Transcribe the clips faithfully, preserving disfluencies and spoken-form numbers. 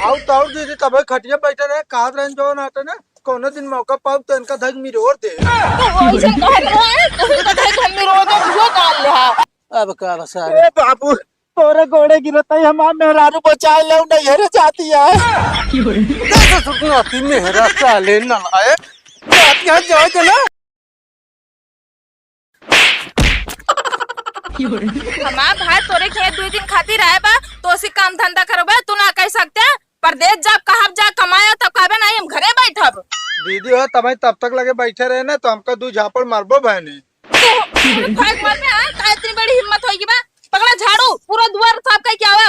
आउ तो और दीदी तबे खटिया बैठे रहे, कहत रहन जौन आटे ना, कौनो दिन मौका पाउब तो इनका धक मिरोर दे। तो वैसे कहत रहे, तो इनका धक हम मिरोर दे, वो डाल ले हा। अब का बसा रे? ए बाबू, तोरे गोड़े गिरत ही हमार मेहरारू बचाए ले, नैहरे जाती है। कैसे सुतना ती मेहरा साले ना आए? जाती है, जाए के ना। हमार भाई तोरे खेत दुई दिन खातिर आए बा, तो उसी काम धंधा करबे, तू ना कह सकते? परदेस जब कहब जा कमाए, तब कहबे नहीं, हम घरे बैठब। दीदी हो, तब तब तक लगे बैठे रहे ना, तो हमका दू झापड़ मारबो बहनी। तू, तू भाग मार में, हाँ? का इतनी बड़ी हिम्मत होई कि बा? पकड़ा झाड़ू, पूरा दुआर साफ कई के आवा।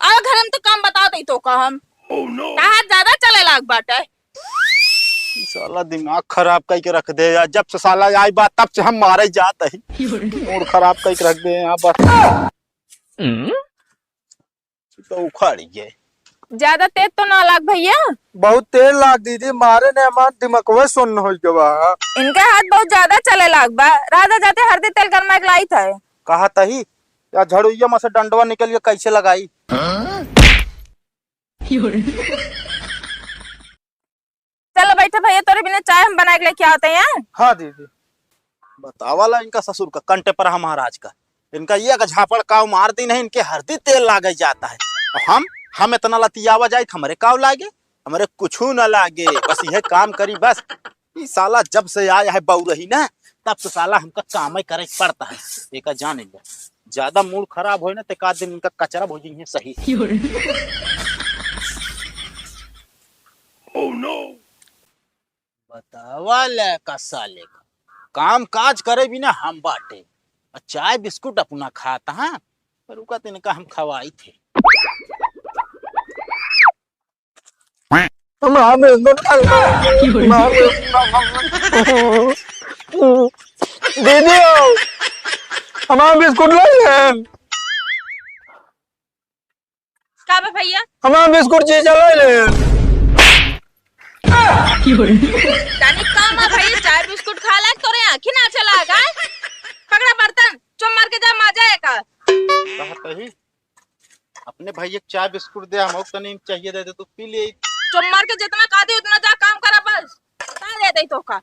आवा घर में तो काम बता दे तो का हम। कहाँ ज्यादा चले लाग बाटे। साला दिमाग खराब कई के रख दे यार, जब से साला आई बात तब से हम मारे जात ही। मूड खराब कई के रख दे यहाँ बस। तो उखाड़ गए। ज्यादा तेज तो ना लाग भैया। बहुत तेज लाग दीदी, मारे ने हमार दिमागवे सुन्न हो गवा। इनका हाथ बहुत ज्यादा चले लाग बा। राधा जाते हरदी तेल गरमा के लाई था। कहा तही या झड़ुइया में से डंडवा निकल के कैसे लगाई? चलो बैठो भैया, तोरे बिना चाय हम बना के लेके आवत हैं यहाँ। हाँ दीदी। बतावा ला इनका ससुर का, कंटे पर महाराज का, इनका ये एक झापड़ काव मार दी नहीं, इनके हरदी तेल लागे जाता है। और हम हम इतना लतियावा जाए तो हमरे काव लागे, हमरे कुछ न लागे, बस यह काम करी बस। ई साला जब से आया है बउरही ना, तब से साला हमका काम ही करे के पड़ता है। एका जान ले, ज्यादा मूड खराब होए ना, तो एक आध दिन इनका कचरा हो जाइए सही। बतावा ले का साले का, काम काज करे बिना हम बाटे, और चाय बिस्कुट अपना खात हाँ, पर रुका तिनका हम खवाई थे। हम, हम, हम, हम, दीदी हो, हमार बिस्कुट ले लेन। का बा भैया? हमार बिस्कुट चीज ले लेन। जाने का बा भैया, चाय बिस्कुट खा लाग तोरे आँखी ना चला गा। पकड़ा बर्तन, चुम मार के जा माजा है का। कहत ही, अपने भैया के चाय बिस्कुट दे, हम तनी चाहिए दे दे, तू पी ले। चुम मार के जितना कहा दे उतना जा काम करा बस। का दे दे तो का?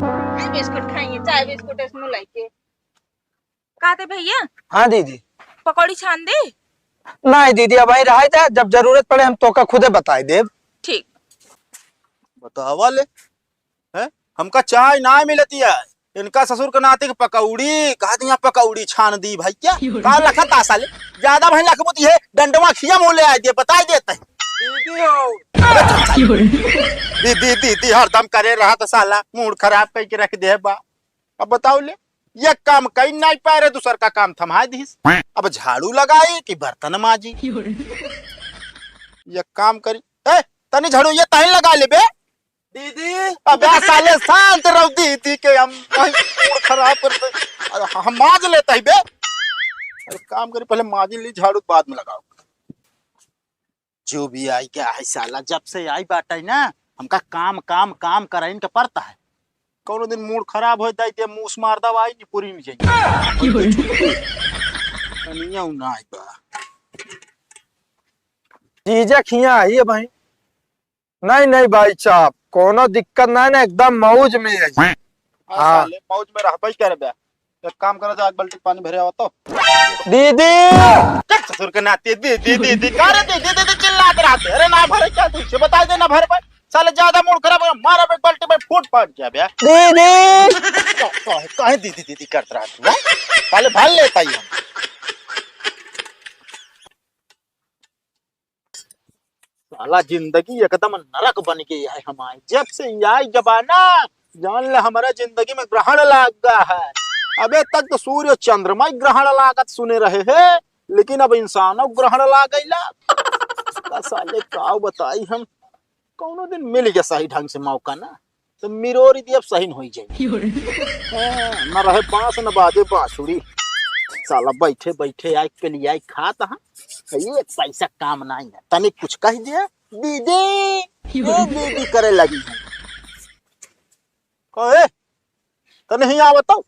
चाय बिस्कुट खाइए, चाय बिस्कुट इसमें लेके। का दे भैया? हाँ दीदी। पकौड़ी छान दे? नहीं दीदी, अब वहीं रहाई था, जब जरूरत पड़े हम तोका खुदे बताई देब। ठीक। बतावा ले, हैं? हमका चाय ना मिलती है, इनका ससुर के नाती के पकौड़ी, कहा दिया पकौड़ी छान दी भैया। का लखत आ साले, ज्यादा भाई लखबू तो ये डंडवा खिया मुँह ले आए दे, बताई देते हैं। दीदी हो। अबे चल साले। दीदी, दीदी हरदम करे रहा तो साला मूड खराब करके रख दे बा। अब बताओ ले, ये काम कहीं नहीं पाए रहे, दूसर का काम थमा दिस। अब झाड़ू लगाई कि बर्तन माजी? ये काम करी, ए, तनी झाड़ू ये तहीं लगा ले बे। दीदी। अबे साले शांत रहो, दीदी के हम, हम मूड खराब करते। अरे हम माज लेता ही बे। अरे काम करी, पहले माजी ली, झाड़ू बाद में लगाओ। जो भी आई क्या है साला, जब से आई बाटे ना, हमका काम, काम, काम कराइन के पड़ता है। कौनो दिन मूड खराब हो जाए, ते मूस मार दवाई, पूरी नहीं जाए। कनिया उ ना आई बा। जीजा खिया आई है भाई। नहीं, नहीं भाई साहब, कौनो दिक्कत नहीं ना, एकदम मौज में है। हाँ, हाँ। साले, मौज में रहबे करबे। एक काम करो, जा, एक बाल्टी पानी भरे आओ तो। दीदी! चल, ससुर के नाती, दीदी, दीदी, का रे दीदी, दीदी चिल्लात रहते? अरे ना भरे क्या तू? से बता दे ना भरे भाई। साले ज्यादा मूड खराब हो, मारा एक बाल्टी में फूट फाट जाबे। दीदी! का-, का-, काहे दीदी, दीदी करत रहत तू, हैं? पहले भर लेता ही हम। साला जिंदगी एकदम नरक बन गई है हमारी। जब से ये आई जमाना, जान ले हमारा जिंदगी में ग्रहण लाग गया है। अबे तक तो सूर्य चंद्रमा ही ग्रहण लागत सुने रहे हैं, लेकिन अब इंसानों ग्रहण लाग गईला। का साले का बताई हम, कौनो दिन मिल गया सही ढंग से मौका ना, तो मिरोरी दियब सही न होई जाई। हाँ, न रहे बांस न बाजे बांसुरी। साला बैठे बैठे आइ के लिए आइ खात हाँ, ये पैसा काम नहीं है। तनी कुछ कह दिया, दीदी, ये दीदी करे लगी है। कहे, तनी ही आवत हो।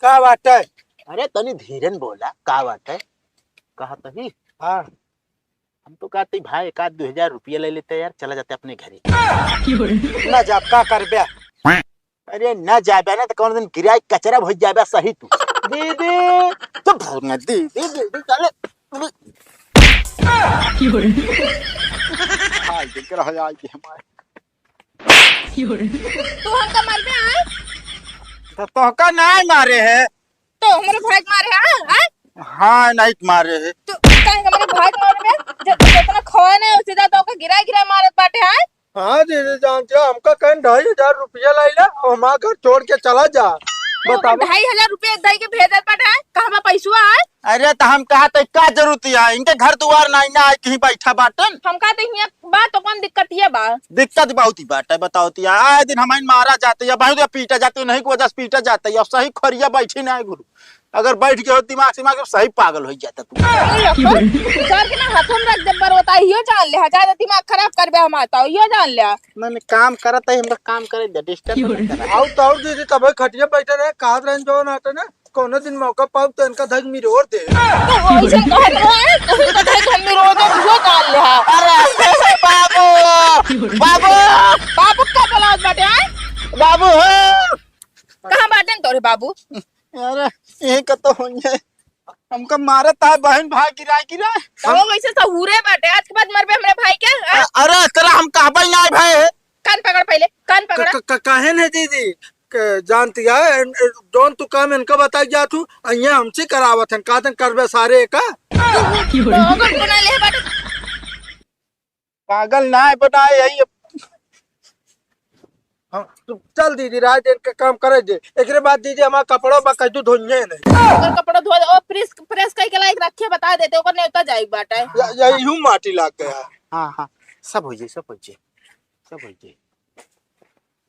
का बात है? अरे तनी धीरन बोला, का बात है? कहा तही? हाँ। हम तो कहते भाई एक आध दो हजार रुपया ले लेते यार, चला जाते अपने घरे। ना जाब, का करबे? अरे ना जाबे ना तो कौन दिन गिराई कचरा भई जाबे सही तू। दीदी, तो भौंगा दीदी, दीदी, चले। हाय, देख रहा है आज हमारे। तू हमका मारबे आए? तो तोहका नाहीं मारे है। तो हमरे भाई के मारे है, हाँ? हाँ, नाहीं मारे है। तू काहे हमरे भाई के मारबे? जब, जब इतना खोए नहीं, सीधा तो ओके गिरा गिरा मारत बाटे, हाँ? हाँ दीदी, जानते हो, हमका कहीं ढाई हजार रुपया लाई ला और हमारा घर छोड़ के चला जा। तो बताओ। ढाई हजार रुपया दे के भेजत बाटे, हाँ? कहाँ बा पैसवा, हाँ? अरे, तो हम कहा तो का जरूरत है? इनके घर दुआर नाहीं ना, आए कहीं बैठा बाटन। हम कहा तो हियाँ बा तो कौन दिक्कत ये बा? दिक्कत बहुत ही बात है, बताओ तो यार, आए दिन हमारे मारा जाते या बहुत पीटा जाते, नहीं को वजह से पीटा जाते या सही खरिया बैठी ना है गुरु। अगर बैठ गए हो दिमाग सिमाग तो सही पागल हो जाता तू। सर के ना हाथों में रख दे पर होता है, यो जान ले, ज्यादा दिमाग खराब करबे हम आता हो, यो जान ले। मैंने काम करत है, हमरा काम करे दे, डिस्टर्ब मत करा। आउ तो और दीदी तब खटिया बैठे रहे, कहा रहे जो ना आते ना, कौनो दिन मौका पाऊ तो इनका धग मिरोड़ दे। तो वही से कहत रहे, तू तो धग हम मिरोड़ दे, यो जान ले। अरे बाबू, बाबू, बाबू का बोलावत बाटे, आय? बाबू हो। कहाँ बाटे तोरे बाबू? अरे, यही का तो होइए। हमका मारत है बहन, भाई गिरा गिरा। तो वैसे सहूरे बाटे, आज के बाद मरबे हमरे भाई के, हाँ? अ-, अरे, तेरा हम कहबे ना भाई। कान पकड़ पहले, कान पकड़। क-, क-, क-, काहे नहीं दीदी? क-, जानती है, एन-, ए, जौन तू काम इनका बताई जात हूँ, अइया हमसे करावत हन, का तन करबे सारे का? तो अगर बना ले बाटे। पागल ना है, बनाए यही। हाँ, तू चल दीदी, राय दे इनका काम करे दे। एकरे बाद दीदी हमारा कपड़ा बा कद्दू धोइए नहीं। अगर कपड़ा धो दे, ओ प्रेस, प्रेस कई के लायक रखे, बता देते, ओकर नेवता जाई बाटे। या, या इहू माटी लाग गया। हाँ, हाँ, सब हो जाई, सब हो जाई, सब हो जाई।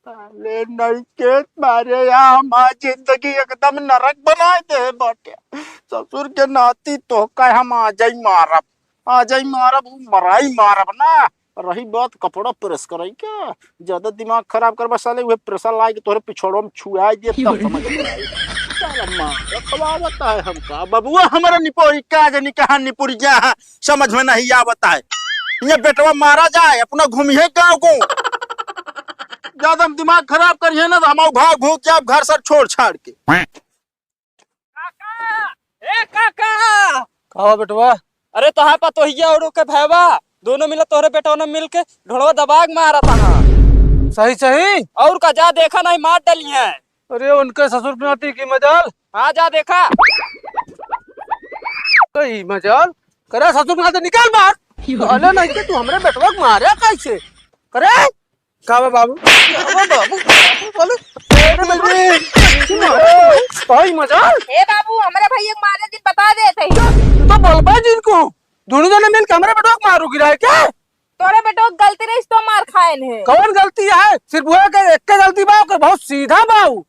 साले नइके मारे या हमार जिंदगी एकदम नरक बनाए दे बाटे। ससुर के नाती तोहका हम आजई मारब, आजई मारब, उ मराई मारब ना। रही बात कपड़ा प्रेस करई के, ज्यादा दिमाग खराब करबा साले, उहे प्रेसर लाइके तोहरे पिछड़ो में छुआई दिए तब समझ में आई। साला मार खवावता है हमका बबुआ, हमारा निपोरी का जानी कहाँ निपुरिया है। समझ में नहीं आवत है। ये बेटवा मारा जाए, अपना घूमिहे गाँव को। ज्यादा हम दिमाग खराब करिहे ना, तो हम भाग भूग जाब घर से छोड़ छाड़ के। काका, ए काका। का हुआ बेटवा? अरे तोहार पतोहिया और ओके भैवा, दोनों मिला तोहरे बेटवा ने मिल के ढोलवा दबाग मारा था। सही सही? और का, जा देखा नहीं मार डली है। अरे उनके ससुर के नाती की मजाल। हाँ, जा देखा। तो ई मजाल। करे ससुर के नाती निकाल बाहर। अरे नहीं के तू हमरे बेटवा के मारे कैसे? करे? का बा बाबू? का बा बाबू? बोले। अरे बेटे, तू मारे। तो ई मजाल। हे बाबू, हमरे भैया के मारे दिन बता देत है। तू तो बोलबा जिनको। दोनों जने मिल के हमरे बेटवा के मारू गिराए के? तोरे बेटवा के गलती रही तो मार खाएन है। कौन गलती है? सिर्फ वो के एक के गलती बा, ओकर बहुत सीधा बा उ।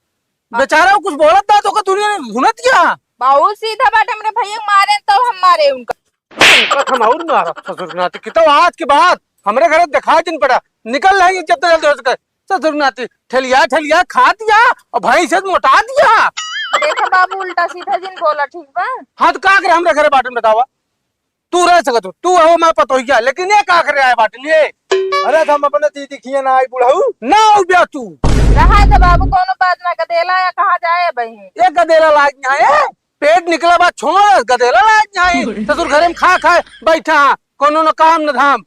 बेचारा कुछ बोलत ना तो ओकर दुनिया में हुनत क्या? बहुत सीधा बाटे, हमरे भैया के मारे तो हम मारे उनका। उनका हम और मारा ससुर नाती की तो आज के बाद हमरे घरे दिखाई दिन पड़ा। निकल नहीं जब तक जल्दी हो सके। ससुर नाती ठेलिया ठेलिया खा दिया और भैंस से मोटा दिया। देखा बाबू, उल्टा सीधा जिन बोला, ठीक बा? हाँ तो का करे हमरे घरे बाटन बतावा? तू रह सकत हो, तू हो मैं पतोहिया, लेकिन ये का करे आए बाटन ये? अरे तो हम अपने दीदी खिया ना आई बुढ़ऊ। ना हो गया तू। रहा तो बाबू, कोनो बात ना, गदेला या कहाँ जाए बहिन? ये गदेला लायक ना है, पेट निकला बा छोड़, गदेला लायक ना है। ससुर घरे में खा खाए बैठा, कोनो न काम न धाम।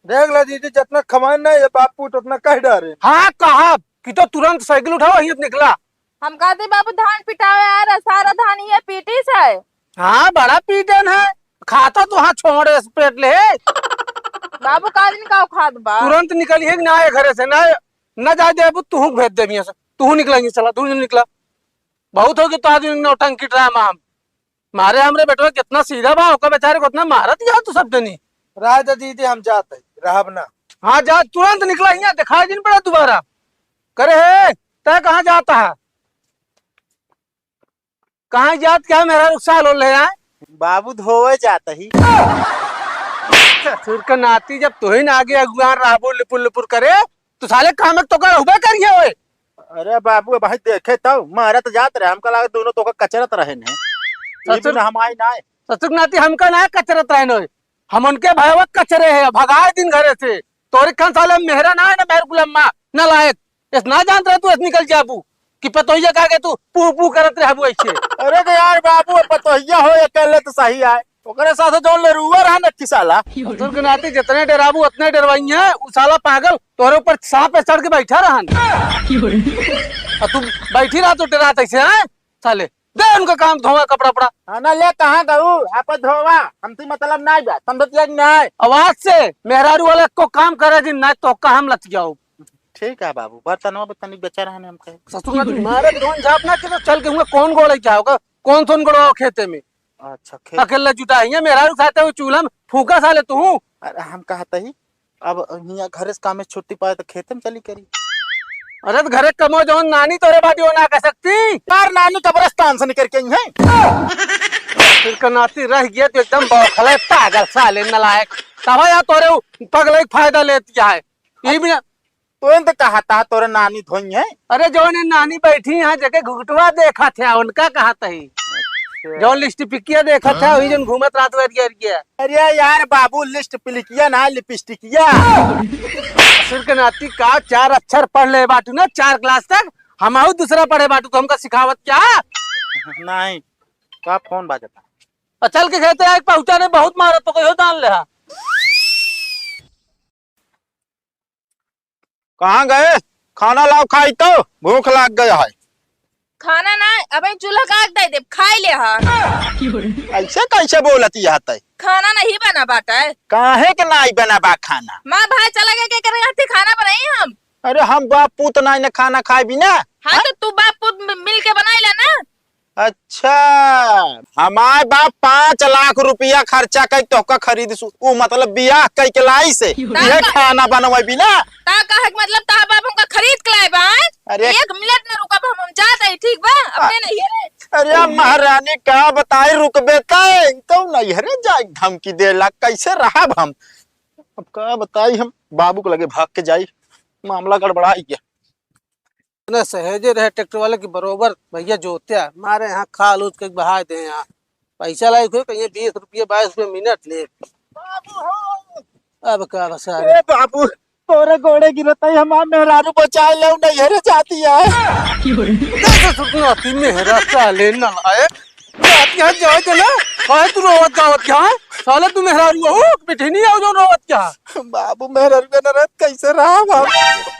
देख ला दीदी, जितना खवाए ना ये बाप पूत उतना कह डारे। हाँ कहा कि तो तुरंत साइकिल उठाओ, हियत निकला। हम कहते बाबू धान पिटावे आ रहा, सारा धान ये पीटी से। हाँ, बड़ा पीटन है, खाता तो हाँ छोड़े से पेट ले। बाबू का दिन का खात बा? तुरंत निकलिए कि ना ये घरे से, ना, ना जाए देबू, तू भेज देबी यहाँ से, तू निकलेंगे, चला, तू निकला। बहुत हो गया तो आदमी नौटंकी ड्रामा हम। मारे हमरे बेटवा कितना सीधा बा, ओकर बेचारे को उतना मारत यार तू सब जनी। राय दे दीदी, हम जात है, रहब ना। हाँ, जा, तुरंत निकला, यहाँ दिखाई दिन पड़ा दोबारा। करे हे, तय कहाँ जाता है? कहाँ जात क्या मेरा रुखसार हो ले है? बाबू धोवे जाता ही। ससुर का नाती जब तुहिन आगे अगुआन रहबो लिपुर लिपुर करे, तो साले काम तो कर हुबे करिए ओए। अरे बाबू, भाई देखे तो मारत जात रहे, हमका लगा दोनों तो का कचरत रहे ने। ये भी ससुर ना हम आए ना आए। ससुर नाती हमका ना कचरत रहनो है। हम उनके भयवा कचरे है, भगाए दिन घरे से। तोरे खान साले मेहरा ना है ना मेहर गुलम्मा, नालायक। इस ना जानत रहे तू, इस निकल जाबू कि पतोहिया का के तू पू पू करत रहबू ऐसे। अरे तो यार बाबू, अब पतोहिया हो अकेले तो सही आए, ओकरे साथ जौन लरुआ रहा नक्की साला। ससुर के नाती जितने डराबू उतने डरवाई है। उ साला पागल तोरे ऊपर सांप पे चढ़ के बैठा रहन। और तू बैठी रहा तो डरात ऐसे है साले। दे उनका काम धोवा कपड़ा उपड़ा। हाँ ना, ले कहाँ गऊ? आप धोवा, हमसे मतलब नहीं बा, समझत या कि नहीं? आवाज से मेहरारू वाला को काम करे जिन, नहीं तो का हम लतियाओ। ठीक है बाबू, बर्तनवा बर्तनी बेचा रहने हम कहे। ससुर में तू मारे कौन जाप ना कि तो चल के हुआ कौन गोड़े क्या होगा, कौन सोन गोड़वा खेते में। अच्छा, खेत। अकेला जुटा है ये मेहरारू खाते हुए चूल्हा में फूका साले तू। अरे हम कहते ही अब हियाँ घरे से कामे से छुट्टी पाए तो खेते में चली करी। अरे तो घरे कमो जौन नानी तोरे बाटी वो ना कह सकती। यार नानी कब्रिस्तान से निकल के आई है। फिर का नाती रह गया तो एकदम बौखल है, पागल साले नालायक। तब यार तोरे उ पगले का फायदा लेती है। ये भी ना। तो इन तो कहा था तोरे नानी धोई है। अरे जौन ये नानी बैठी यहाँ जगह घुघटवा देखा थे उनका कहा था ही। अच्छा। जौन लिस्टिपिकिया देखा था वही जौन घूमत रात भर गिर गया। अरे यार बाबू, लिस्टिपिलिकिया ना, लिपस्टिकिया। ससुर के नाती का चार अक्षर पढ़ ले बाटू ना, चार क्लास तक। हम आऊ दूसरा पढ़े बाटू तो हमका सिखावत क्या? नहीं, का फोन बाजता? और चल के खेते आए, पहुँचा नहीं, बहुत मारत तो कहियो जान ले हा। कहाँ गए? खाना लाओ, खाई तो भूख लाग गया है। खाना ना, अबे चूल्हा का आग दे दे, खाई ले हा। ऐसे कैसे बोलती है तै? खाना नहीं बना बाटा है। काहे के नाई बना बा खाना? माँ भाई चला गया, के करे हती खाना बनाई हम? अरे हम बाप पूत नाई ने खाना खाए बिना। हाँ, तो तू बाप पूत मि-, मिल के बनाई ले ना। अच्छा, हमार बाप पाँच लाख रुपया खर्चा कई तोहका खरीद सु, उ मतलब बियाह कई के लाई से, ता ये का- खाना बनवाई बिना। ता कहे के मतलब ता बाप हमका खरीद के लाए बा, हैं? अरे। एक मिनट ना रुकब हम, हम जात हई, ठीक बा? अपने आ- नहीं है रे। अरे महारानी का बताई, रुकबे तय, तो नहीं है रे, जाए धमकी देला, कैसे रहब हम? अब का बताई हम, बाबू के लगे भाग के जाई, मामला गड़बड़ा गया। इतने सहेजे रहे ट्रैक्टर वाले की बरोबर भैया जोत्या, मारे यहाँ खाल उज के बहाय दे यहाँ। पैसा लायक हो कहीं बीस रुपये, बाईस रुपये मिनट ले। अब का बसा रे। ए बाबू, तोरे गोड़े गिरत है, हमार मेहरारू बचाए ले, नहीं हरे जाती है। कैसे सुतना थी मेहरा साले ना आए? जाती है, जाए दे ना। काहे तू रोवत गावत क्या है? साले तू मेहरारू हो, बेटे नहीं आओ जो रोवत क्या? बाबू, मेहरारू के न रहत कैसे रहा बाबू?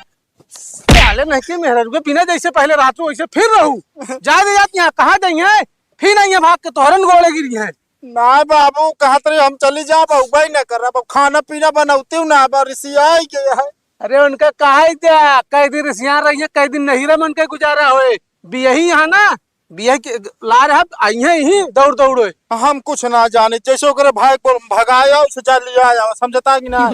साले नहीं के मेहरारू के बिना जैसे पहले रहत हो, वैसे फिर रहू। जा दे जाती है, कहाँ जाई है? फिर आई है भाग के तोहरन गोड़े गिरी है। ना बाबू, कहत रही हम चली जाब, अब उबई ना करब, अब खाना पीना बनौती हूँ ना, अब रिसियाई गए है। अरे उनका कहा ही द्या, कई दिन रिसिया रही है, कई दिन नहीं रह मन के गुजारा होए। बियही यहाँ ना, बियही के ला रहा, आई है ही दौड़ दौड़ होए। हम कुछ ना जाने, जैसे ओकरे भाई को भगाया, उसे जा लिया आया, समझता कि ना?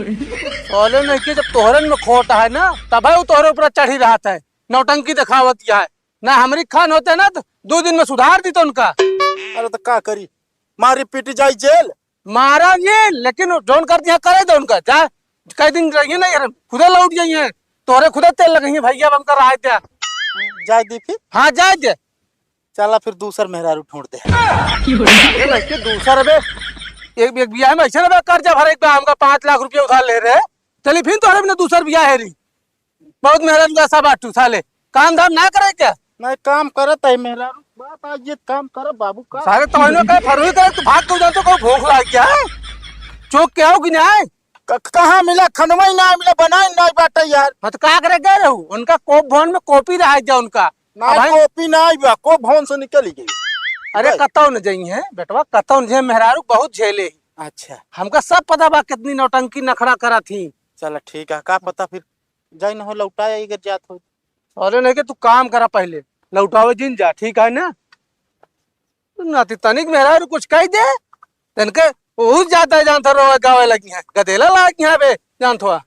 साले नहीं के जब तोहरन में खोट है ना, तब है वो तोहरे ऊपर चढ़ी रहत है, नौटंकी दिखावत है। ना हमरी खान होते ना तो दो दिन में सुधार दी तो उनका। अरे तो का करी, मारी पीटी जाई जेल। मारा ये, लेकिन जौन कर दिया करे दो उनका, जा, कई दिन रहिए ना यार, खुदे लौट जाइए, तोहरे खुदे तेल लगे भैया, अब हमका राय द्या। जाए दी फिर? हाँ, जाए दे। चला फिर दूसर मेहरारू ढूंढ दे। अरे लड़के दूसर बे, एक, एक बियाह में ऐसे ना बे कर्जा भरे, एक बार हमका पाँच लाख रुपया उधार ले रहे, चली फिर तोहरे बिना दूसर बियाह है रही। बहुत मेहरारू ऐसा बाटू साले, काम धाम ना करे क्या? नहीं, काम करत है मेहरारू। बात आज ये काम करब बाबू का। सारे तो इन्हों का फरवी करे, तू भाग क्यों जाते, कोई भूख लाग गया है? चौक के आओ कि नहीं? क-, कहाँ मिला? खनवा ही ना मिला, बनाए ना बाटे यार। हाँ, तो का करे गए रहू? उनका कोप भवन में कॉपी रहा जा उनका। ना, अब भाई कॉपी ना आई बा, कोप भवन से निकल गई। अरे भाई। कतौ न जाई है बेटवा, कतौ न जाई, मेहरारू बहुत झेले ही। अच्छा। हमका सब पता बा कितनी नौटंकी नखड़ा करत ही। चला ठीक है, का पता फिर जाई न हो लौटाए अगर जात हो। अरे नहीं के तू काम करा पहले, लौटावे जिन जा, ठीक है ना? तू नाती तनिक मेहरारू कुछ कह दे, तनके बहुत ज्यादा जानत रोवे गावे लगी है, गदेला लाग यहाँ पे जानत हुआ।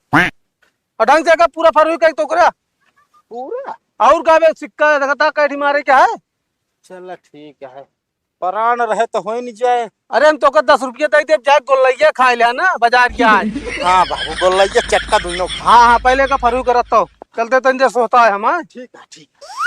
और ढंग से का पूरा फरवी कह तो करा। पूरा? और का बे सिक्का देखता कैठी मारे क्या है? चला ठीक है, प्राण रहे तो हो नहीं जाए। अरे हम तोका दस रुपया दे देब, जाए गोलैया खाए ले ना बाजार के आज। हाँ बाबू, गोलैया चटका दुनो। हाँ, हाँ, पहले का फरू करत तो। चलते तन जे सोता है हम, हाँ? ठीक है, ठीक है।